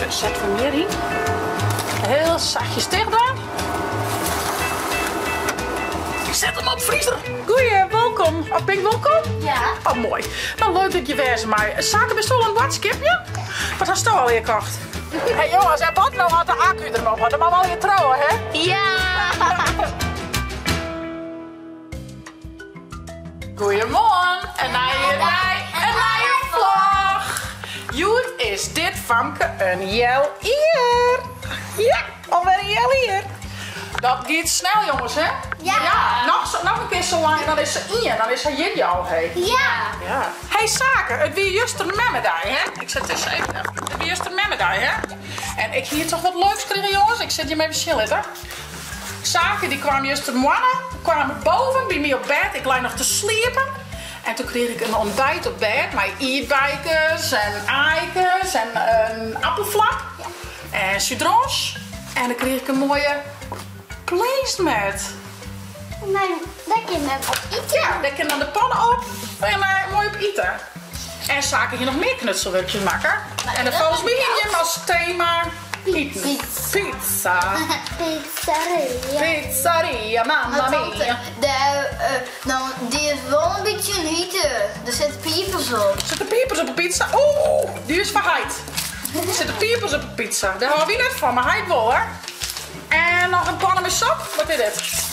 Set we mear yn. Hiel sachtjes ticht dwaan. Set him op, friezer. Goeie, wolkom. Of bin ik wolkom? Ja. Oh, moai. No, leuk dat je wêze mei. Sake, bist al oan it boadskipjen? Wat hasto allegear kocht? Hey jonges, en wat no as de akku der op hat? Dan moatte we allegear trouwe, hè? Ja! Goeiemoarn, in nije dei, in nije vlog. Hjoed is dit famke in healjier. Ja, alwer in healjier. Dat giet snel jonges, hè? Ja. Ja, noch, noch in kear sa lang en dan is se ien, dan is har jierdei al, hé. Ja. Ja. Hey Sake, it wie juster memmedei, hè? Ik set dizze even. It wie juster memmedei, hè? En ik hie toch wat leuks krigen, jonges. Ik sil jim even sjen litte. Sake dy kwam justermoarn kwam boven by my op bêd. Ik lei noch te sliepen. En toen krige ik in ontbijt op bêd mei ierdbeikes en aaikes en in appelflap en citrons. En dan krige ik in moaie placemat. Maar dêr kin men op ite. Ja, dêr kin dan de panne op en moai op ite. En Sake hie noch mear knutselwurkjes makke. En folgens my hiene jim as tema iten. Pizza. Pizzeria. Pizzeria, mamma mia. No, dy is wol in bytsje in hite. Der sitte piipers op. Sitte piipers op 'e pizza? Oeh, dy is foar heit. Der sitte piipers op 'e pizza. Dêr hâlde wy net fan, mar heit wol, hè. En noch in panne mei sop. Wat is dit?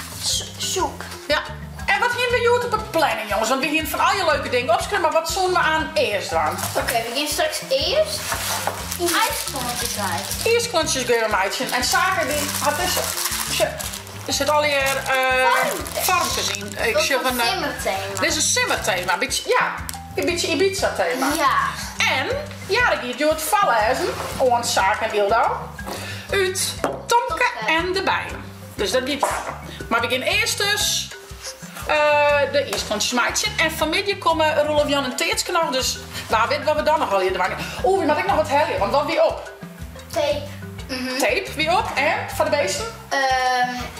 Soep. Ja. En wat hiene we hjoed op de planning, jonges? Want we hiene fan al je leuke dingen opskreaun, mar wat soene we aan earst dwaan? Oké, we gean straks earst iisklontjes meitsjen. Iisklontjes gean we meitsjen. En Sake dy hat dizze, sjoch, der sit allegear foarmkes yn. Ik sjoch in simmerthema. Dit is in simmerthema, bytsje, ja, in bytsje Ibiza-thema. Ja. En Jade giet hjoed foarlêzen oan Sake en Yldo út Tomke en de Bijen. Dus dat giet lekker. Mar we gean earst dus de iisklontjes meitsjen. En fanmiddei komme Roelof Jan en Teatske noch, dus wa wit wat we dan noch allegear dwaan gean. Oeh, we moatte ek noch wat helje, want wat wie op? Tape. Tape wie op en foar de beesten?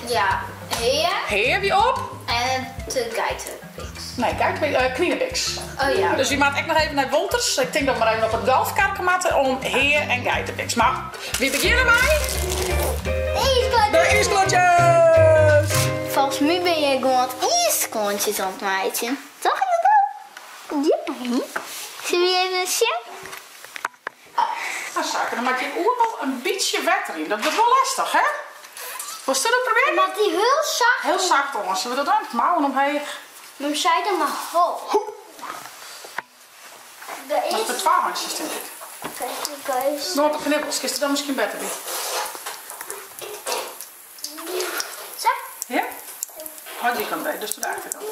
Ja, hea. Hea wie op. En de geitebiks. Nee, geitebiks, kninebiks. Oh ja. Dus wy moatte ek noch even nei Wolters. Ik tink dat we mar even op it golfkarke moatte om hea en geitebiks. Mar wy begjinne mei. De iisklontjes! Folgens my bin je gewoan iisklontjes oan it meitsjen. Toch Yldo? Ja. Sille we even sjen? Nou Sake, dan moat je oeral in bytsje wetter yn. Dat wurdt wol lestich, hè? Wolst dat probearje? Moat dy hiel sacht. Hiel sacht oan. Sille we dat dwaan? Mouwen omheech. Mem sei dan mar ho. Dat is foar twa hantsjes tink ik. No op de knibbels, kinst der dan miskien better by. Sa. Ja? Hâld dy kant by, dus de achterkant.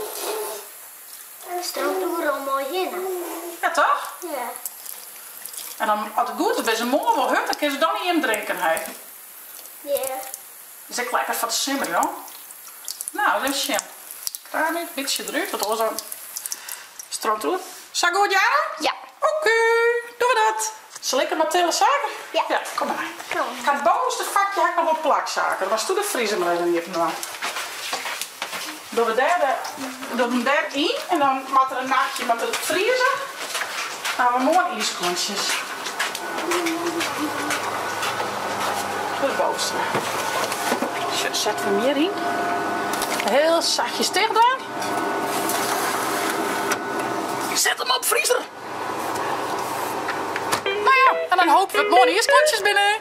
Dan stroomt oeral moai hinne. Ja toch? Ja. En dan as it goed is, binne se moarn wol hurd, dan kinne se dan ien drinken, hè? Ja. Is ek lekker foar de simmer, joh. Nou, even sjen. Kraan út, bytsje derút, want oars dan stroomt oer. Sa goed, Jara? Ja. Oké, dogge we dat. Sil ik it mar tille, Sake? Ja. Ja, kom mar. Kom. Ik ha it bovenste fakje ha ik noch wol plak, Sake. Dan moatst do de friezer mar even iepen dwaan. Dogge we dêr de, dogge we 'm dêr yn en dan moat der in nachtje moat er frieze. Dan hawwe we moarn iisklontjes. De bovenste. Setten we 'm hjir yn. Hiel sachtjes ticht dwaan. Set 'm op friezer. No ja, en dan hoopje we dat moarn iisklontjes binne.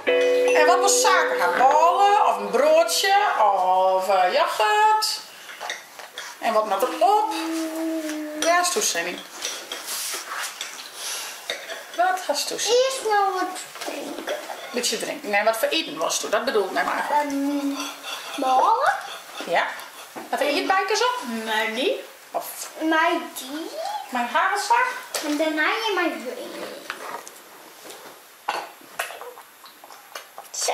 En wat wol Sake ha? Bôle of in broadsje of yoghurt? En wat moat der op? Wêr hasto sin yn? Wat hasto sin yn? Earst noch wat drinken. Bytsje drinken. Nee, wat foar iten wolsto? Dat bedoel ik nou eigentlik. Bôle. Ja. Wat ierdbeikes op? Mei dy. Of? Mei dy. Mei hagelslach? En dêrnei mei wyn. Zo.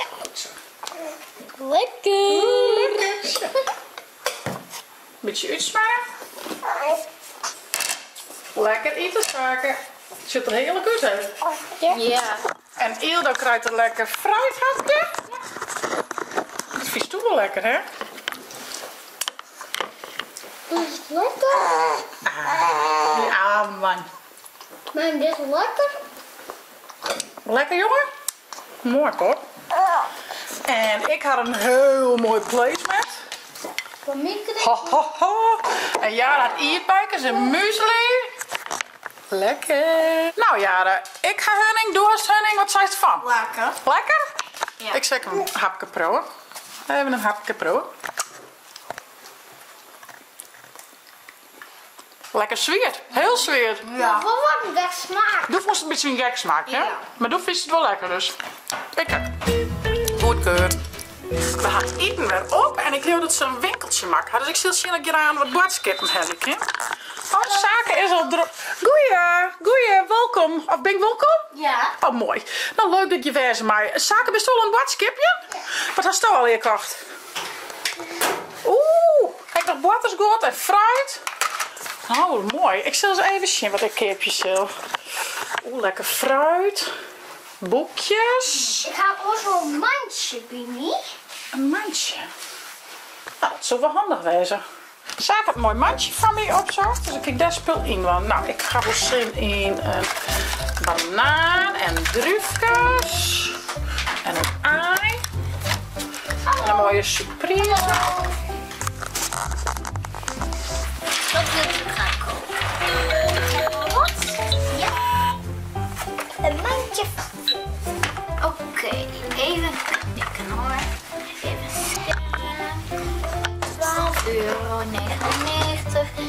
Lekker. Lekker. Bytsje útsmarre. Lekker ite, Sake. It sjocht der hearlik út, hè? Ja. En Yldo krijt in lekker fruithapke. Dat fynst do wol lekker, hè? Dat is lekker. Ah, ja, man. Maar dit is lekker. Lekker, jongen? Moai kop. En ik ha in hiel moai placemat. Ho, ho, ho. En Jara hat ierdbeikes en muesli. Lekker. Nou Jara, ik ha huning, do hast huning, wat seist derfan? Lekker. Lekker? Ja. Ik sil ek in hapke priuwe. Even in hapke priuwe. Lekker swiet, hiel swiet. Ja. Wol wat in gek smaak. Do fûnst it in bytsje in gek smaak, hè? Ja. Mar do fynst it wol lekker dus. Ik ek. Goedkeurd. We ha it iten wer op en ik leau dat se in winkeltsje makke ha, dus ik sil sjen of ik hjir aan wat boadskippen helje kin. Oh, Sake is al drok. Goeie, goeie, wolkom. Of bin ik wolkom? Ja. Oh, moai. No, leuk dat je wêze meie. Sake, bisto al oan it boadskipjen? Ja. Wat hasto allegear kocht? Oeh, ek noch boartersguod en fruit. Oh, moai. Ik sil ris even sjen wat ik keapje sil. Oeh, lekker fruit. Boekjes. Ik ha oars wol in mantsje by my. In mantsje? No, dat soe wol handich wêze. Sake hat in moai mantsje foar my opsocht, dus ik kin dêr spul yn dwaan. No, ik ha wol sin yn in banaan en drúfkes en in aai. En in moaie surprise. Dat wil ik graag kopen. Wat? Ja. Een mandje. Oké, even kijken hoor. Even scannen. 12,99 euro,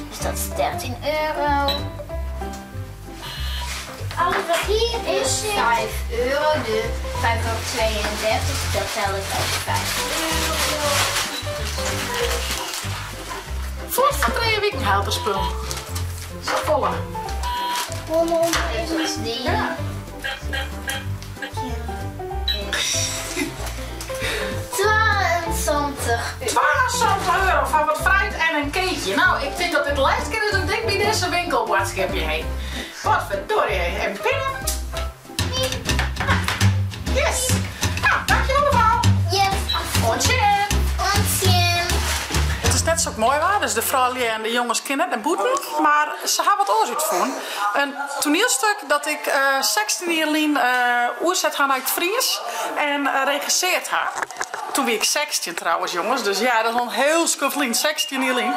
dus dat is 13 euro. Alles wat hier is 5 euro, de 5,32 euro, dat tel ik als 5 euro. Fuort foar trije wiken helpt de spul. Safolle. Dit is die. Ja. 72 72 euro foar wat fruit en in cakeje. Nou, ik tink dat dit de lêste kear is dat ik by dizze winkel boadskipje hé. Wat verdorie hé. Even pinnen. Yes! Nou, dankjewel mevrouw. Yes. Oant sjen. Oant sjen. It is net sok moai waar, dus de froulju en de jonges kinne net nei bûten. Mar se ha wat oars útfûn. In toanielstuk dat ik 16 jier lyn oerset ha nei it Fries en regisseard ha. Toen wie ik 16 trouwens jonges, dus ja dat is al in hiel skoft lyn, 16 jier lyn.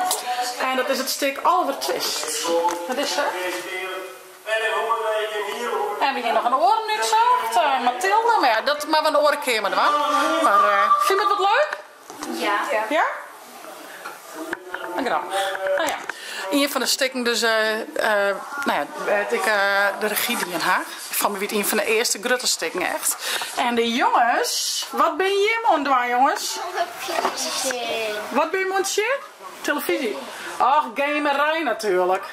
En dat is it stik Oliver Twist. Dat is se. En we hiene noch in oaren útsocht, Mathilde, mar ja, dat moatte we in oare kear mar dwaan. Mar fyn je it wat leuk? Ja. Ja? Grappich. No ja, ien fan de stikken dus, no ja, wêr't ik de regy dien ha. Foar my wie it ien fan de earste grutte stikken echt. En de jonges, wat binne jim oan it dwaan jonges? Wat binne jim oan it sjen? Telefyzje. Och, gamerij natuerlik.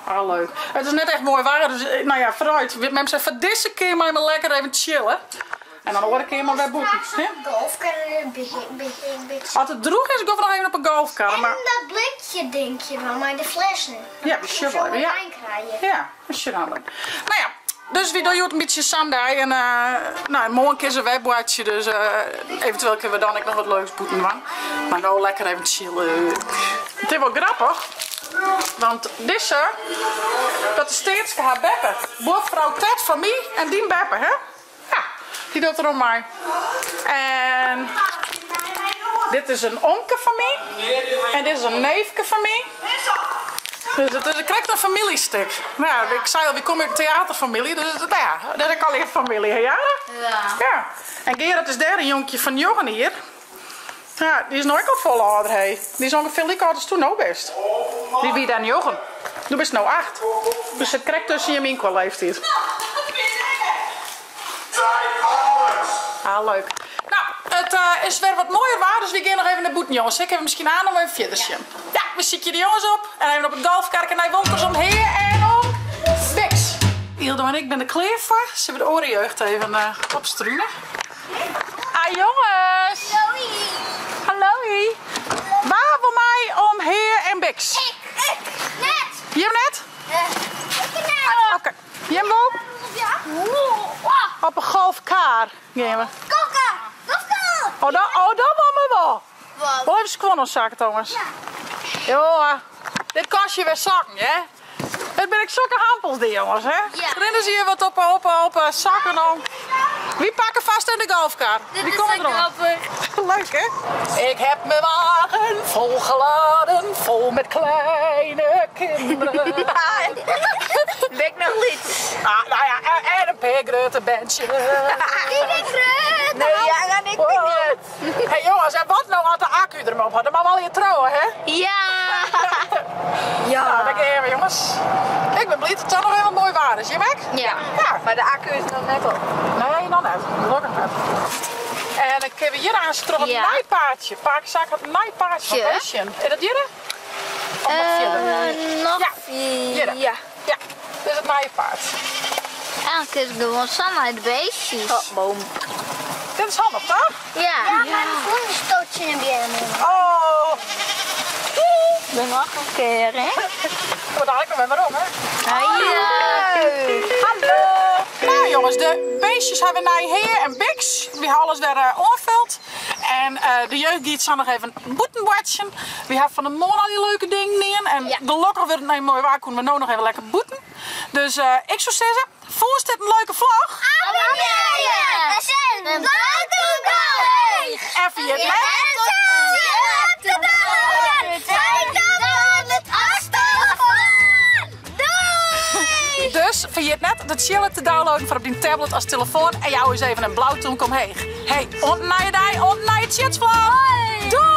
Ah, leuk. It is net echt moai waar, dus no ja, foarút. Mem sei foar dizze kear mei me lekker even chille. En dan oare kear mar wer bûten. Straks op de golfkar een beetje. As it drûch is, gean we noch even op 'e golfkar. En dat blikje dinkje van mei de flessen. Ja, we sjogge wol even. Ja. Ja, we sjogge dan wol. No ja, dus wy dogge hjoed in bytsje sa'n dei. En no, moarn kinne se wer boartsje, dus eventueel kinne we dan ek noch wat leuks bûten dwaan. Mar no lekker even chille. It is wol grappich, want dizze, dat is Teatske har beppe. Buorfrou Tet fan my en dyn beppe, hè? Ja, dy docht der oan mei. En dit is in omke fan my. En dit is in neefke fan my. Dus it is krekt in famyljstik. No ja, ik sei al, wy komme út in teaterfamylje, dus no ja, dat is ek allegear famylje, hè Jara? Ja. Ja. En Gerard is dêr in jonkje fan njoggen jier. Ja, dy is no ek al folle âlder, hé. Dy is ûngefear like âld as do no bist. Dy wie dêr njoggen. Do bist no acht. Dus sit krekt tusken jim yn kwa leeftiid. Ah, leuk. No, it is wer wat moaier waar, dus wy gean noch even nei bûten, jonges. Ik even miskien aan om even fierder sjen. Ja, we sykje de jonges op en even op it golfkarke nei Wolters om Hea en om Biks. Ildo en ik binne der klear foar. Sille we de oare jeugd even opstrune? Ah jonges! Hallo! Wa wol mei om Hea en Biks? Ik! Ik! Net! Jim net? Ik net! Oké. Jim wol? Op 'e golfkar gean we. Golfkar! Golfkar! Oh, dan, oh, dan wol me wol. Wat? Wol even skuon oansakke, Thomas. Ja. Joa, dit kost je wer sokken, hè? It binne ek sokke hampels, dy jonges, hè? Ja. Rinne se hjir wat op, op, op sokken om. Wy pakke fêst golfkar. Dit Die is komt zo erop. grappig. Leuk hè? Ik heb mijn wagen volgeladen, vol met kleine kinderen. Ben ik nog lid? Ah, nou ja, en een paar grote bandje. Ik ben groot. Nee, ja, en ik ben grut. Hey jongens, en wat nou als de accu er maar op had? Dan mag wel je trouwen, hè? Ja. Ja. Nou, daar gaan we jongens. Ik ben blij dat het dan nog helemaal mooi waar is. Je Mek? Ja. Ja. Maar de accu is nog net op. Nee, nog net. Gelukkig net. En dan kunnen we hier aan terug een Ja. nijpaardje. Paakzaak had een nijpaardje van Ja. Besjen. Is dat hier? Of nog verder? Nog Ja. Hier. Ja. Ja, dit is het nijpaard. Eigenlijk is het gewoon zo naar de beestjes. Oh, boom. Dit is handig, toch? Ja. Ja, mijn voeten stoot je in binnen. Oh, Dat mag een keer, hè? wordt eigenlijk nog weer om, hè? Ja. Hallo! Nou jongens, de beestjes hebben naar Heer en Bix. We hebben alles weer aangevuld. En de jeugd die zal nog even boeten watchen. We hebben van de morgen al die leuke dingen neer. En Ja. gelukkig wordt het nou mooi waar, kunnen we nou nog even lekker boeten. Dus ik zou zeggen, voorst dit een leuke vlog. Abonneer je! En duim omhoog! En via het Doei! Dus vergeet net de chillen te downloaden voor op die tablet als telefoon. En jou eens even een blauw toenk omheen. Hey, ont naar je dij, ont naar je chitsvlog. Doei!